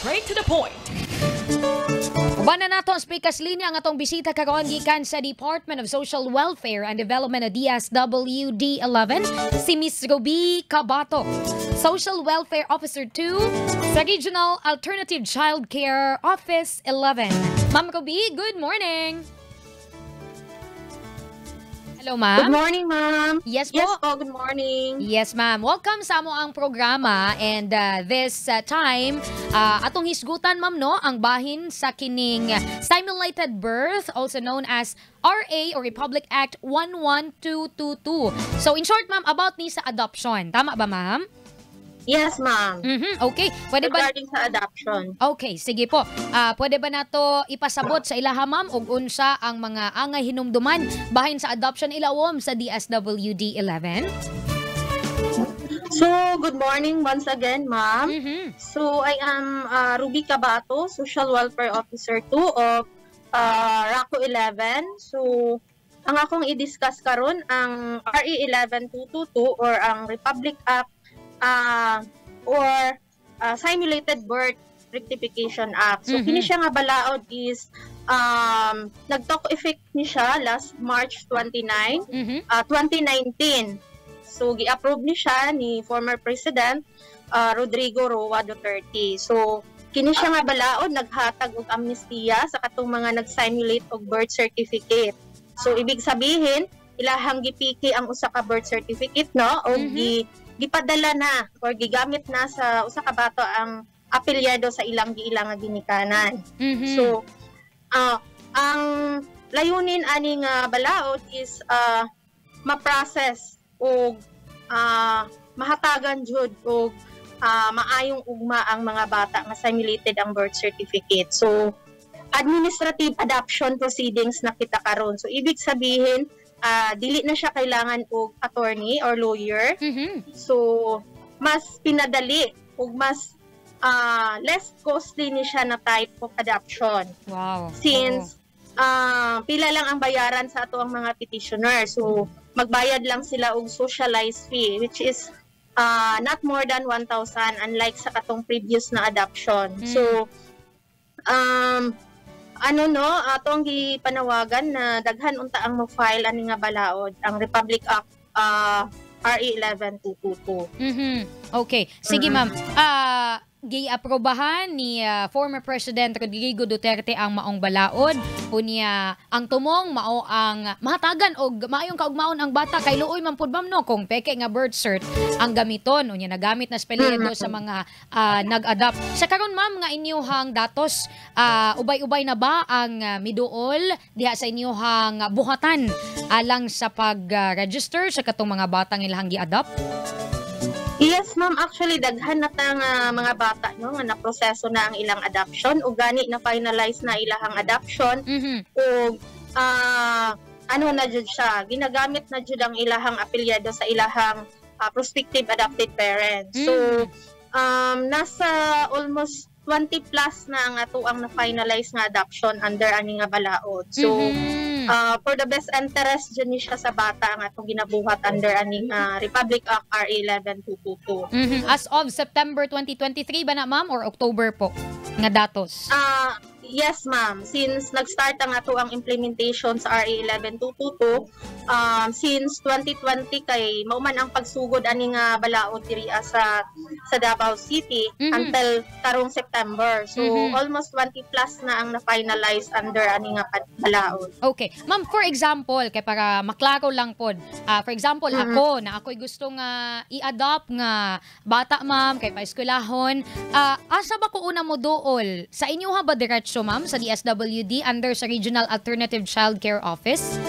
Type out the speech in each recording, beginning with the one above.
Straight to the point. Uban na nato ang speakers linya ang atong bisita karon gikan sa Department of Social Welfare and Development o DSWD 11, si Miss Ruby Cabato, Social Welfare Officer 2 sa Regional Alternative Child Care Office 11. Ma'am Ruby, good morning. Hello, ma'am. Good morning, ma'am. Yes po. Yes po, good morning. Yes, ma'am. Welcome sa amo ang programa and this time atong hisgutan, ma'am, no, ang bahin sa kining simulated birth, also known as RA or Republic Act 11222. So in short, ma'am, about ni sa adoption. Tama ba, ma'am? Yes, ma'am. Okay. Pwede ba Regarding sa adoption. Okay, sige po. Pwede ba nato ipasabot sa ilaha, ma'am, og unsa ang mga angay hinumduman bahin sa adoption ilawom sa DSWD 11? So, good morning once again, ma'am. So, I am Ruby Cabato, Social Welfare Officer 2 of RACO 11. So, ang akong i-discuss karon ang RA 11222 or ang Republic Act or Simulated Birth Rectification Act. So, kini siya nga balaod is nag-take effect ni siya last March 29, 2019. So, gi-approve ni siya ni former President Rodrigo Roa Duterte. So, kini siya nga balaod naghatag og amnestiya sa katong mga nag-simulate og birth certificate. So, ibig sabihin, ilahang gipiki ang usa ka birth certificate, no, o gipadala na or gigamit na sa usa ka bato ang apelyido sa ilang giilang nga ginikanan. So, ang layunin ani nga balaod is ma-process og mahatagan jud og maayong ugma ang mga bata nga simulated ang birth certificate. So, administrative adoption proceedings na kita karon. So, ibig sabihin, dili na siya kailangan og attorney or lawyer. So, mas pinadali ug mas less costly ni siya na type of adoption. Since pila lang ang bayaran sa ato ang mga petitioner. So, magbayad lang sila og socialized fee, which is not more than 1,000, unlike sa katong previous na adoption. So, ano no, ato ang gipanawagan na daghan unta ang mo-file ani nga balaod, ang Republic Act RA 11222. Okay. Sige, ma'am. Giaprobahan ni former President Rodrigo Duterte ang maong balaod. Unya ang tumong mao ang mahatagan og maayong kaugmaon ang bata kay luoy man pud, ma'am, no, kung peke nga birth cert ang gamiton. Unya nagamit na spelyedo sa mga nag-adopt. Sa karon, ma'am, nga inyuhang datos, ubay-ubay na ba ang miduol diha sa inyuhang buhatan alang sa pag-register sa katong mga batang ilahang gi-adopt? Yes, ma'am. Actually, daghan na ta nga mga bata, no, nga naproseso na ang ilang adoption ug gani na finalize na ilahang adoption ug ano na jud siya, ginagamit na jud ang ilahang apelyido sa ilahang prospective adopted parents. So, nasa almost 20 plus na ang ato ang na-finalize nga adoption under ani nga balaod. So, for the best interest jud ni siya sa bata ang atong ginabuhat under ani nga Republic Act RA 11222. As of September 2023 ba na, ma'am, or October po nga datos? Yes, ma'am. Since nag-start ang ato ang implementation sa RA 11222, since 2020 kay mao man ang pagsugod ani nga balaod diri sa Davao City until karong September. So almost 20 plus na ang na-finalize under ani nga balaod. Okay. Ma'am, for example, kay para maklaro lang pod. For example, ako na ako'y gusto nga i-adopt nga bata, ma'am, kay paeskwelahon, asa ba ko una mo duol? Sa inyo ha ba diretso, ma'am, sa DSWD under sa Regional Alternative Child Care Office?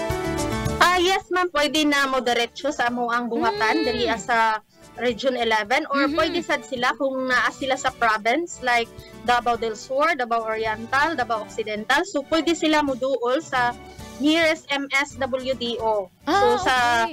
Yes, ma'am, pwede na mo diretso sa amo ang buhatan diri sa Region 11 or pwede sad sila kung naa sila sa province like Davao del Sur, Davao Oriental, Davao Occidental. So pwede sila muduol sa nearest MSWDO. So sa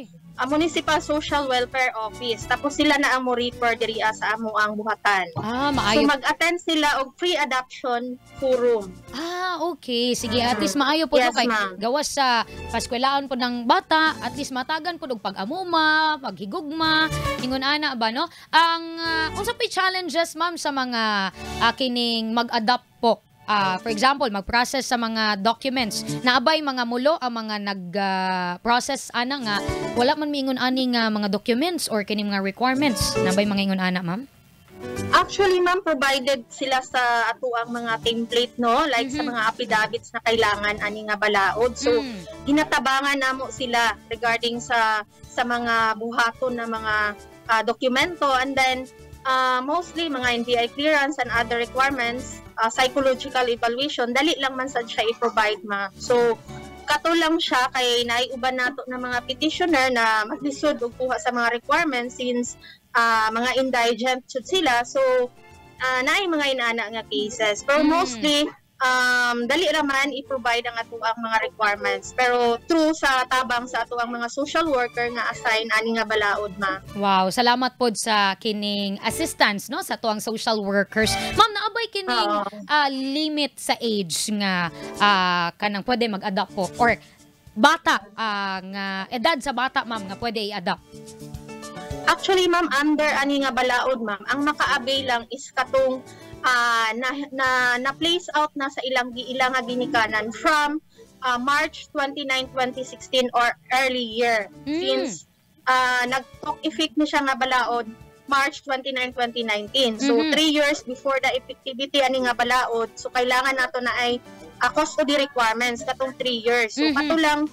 Municipal Social Welfare Office. Tapos sila na ang mo refer diri sa amo ang buhatan. Ah, So maayo. Mag-attend sila og free adoption forum. Ah, okay. Sige, at least maayo po Yes, no kay ma'am. gawas sa paskwelaan po ng bata, at least matagan po og pag-amuma, paghigugma, ingon ana ba, no? Ang unsa pay challenges, ma'am, sa mga kining mag-adopt po? For example, mag-process sa mga documents. Naabay mga mulo ang mga nag-process ana nga wala man miingon ani nga mga documents or kining mga requirements. Naabay mga ingon ana, ma'am? Actually, ma'am, provided sila sa atuang mga template, no? Like sa mga affidavits na kailangan ani nga balaod. So, ginatabangan namo sila regarding sa mga buhaton na mga dokumento and then mostly mga NBI clearance and other requirements, psychological evaluation, dali lang man sad siya i-provide, ma'am. So, kato lang siya kay naiuban nato ng mga petitioner na maglisod og kuha sa mga requirements since mga indigent jud sila. So, naay mga inana nga cases. Pero mostly, dali raman i-provide ang atuang mga requirements. Pero true sa tabang sa atuang mga social worker nga assign ani nga balaod, ma. Wow, salamat pod sa kining assistance, no, sa tuang social workers. Ma'am, naabay kining limit sa age nga kanang pwede mag-adopt po or bata nga edad sa bata, ma'am, nga pwede i-adopt? Actually, ma'am, under ani nga balaod, ma'am, ang maka-avail lang is katong na place out na sa ilang giila nga ginikanan from March 29, 2016 or early year. Since nag-take effect ni siya nga balaod March 29, 2019. So, 3 years before the effectivity ani nga balaod. So, kailangan nato na ay custody requirements katong 3 years. So, kato lang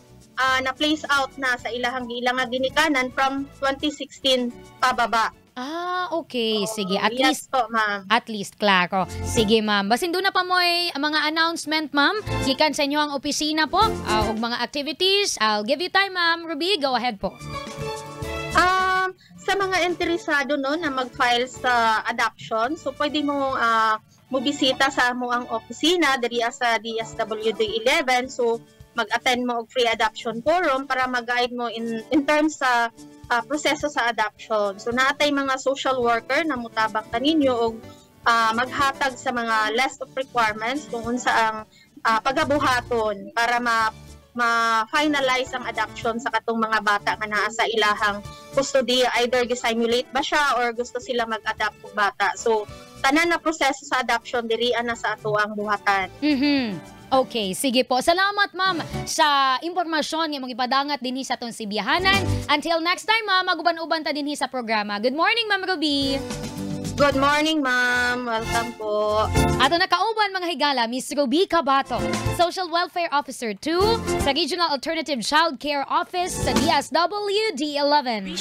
na place out na sa ilahang giila nga ginikanan from 2016 pababa. Ah, okay. Sige, at Yes least po, ma'am. At least klaro. Sige, ma'am. Basin duna pa mo'y mga announcement, ma'am, gikan sa inyo ang opisina po ug mga activities. I'll give you time, ma'am. Ruby, go ahead po. Sa mga interesado, no, na mag-file sa adoption, so pwede mo mobisita sa amo ang opisina diri sa DSWD 11. So mag-attend mo og free adoption forum para mag-guide mo in terms sa proseso sa adoption. So naatay mga social worker na mutabang kaninyo og maghatag sa mga list of requirements kung unsa ang pagabuhaton para ma ma-finalize ang adoption sa katong mga bata nga naa sa ilahang custody, either gisimulate ba siya or gusto sila mag-adopt og bata. So tanan na proseso sa adoption, diri na sa ato ang buhatan. Okay, sige po. Salamat, ma'am, sa impormasyon nga imong ipadangat dinhi sa atong Sibiyahanan. Until next time, ma'am, maguban-uban ta dinhi sa programa. Good morning, Ma'am Ruby. Good morning, ma'am. Welcome po. Ato nakauban, mga higala, Miss Ruby Cabato, Social Welfare Officer 2 sa Regional Alternative Child Care Office sa DSWD 11.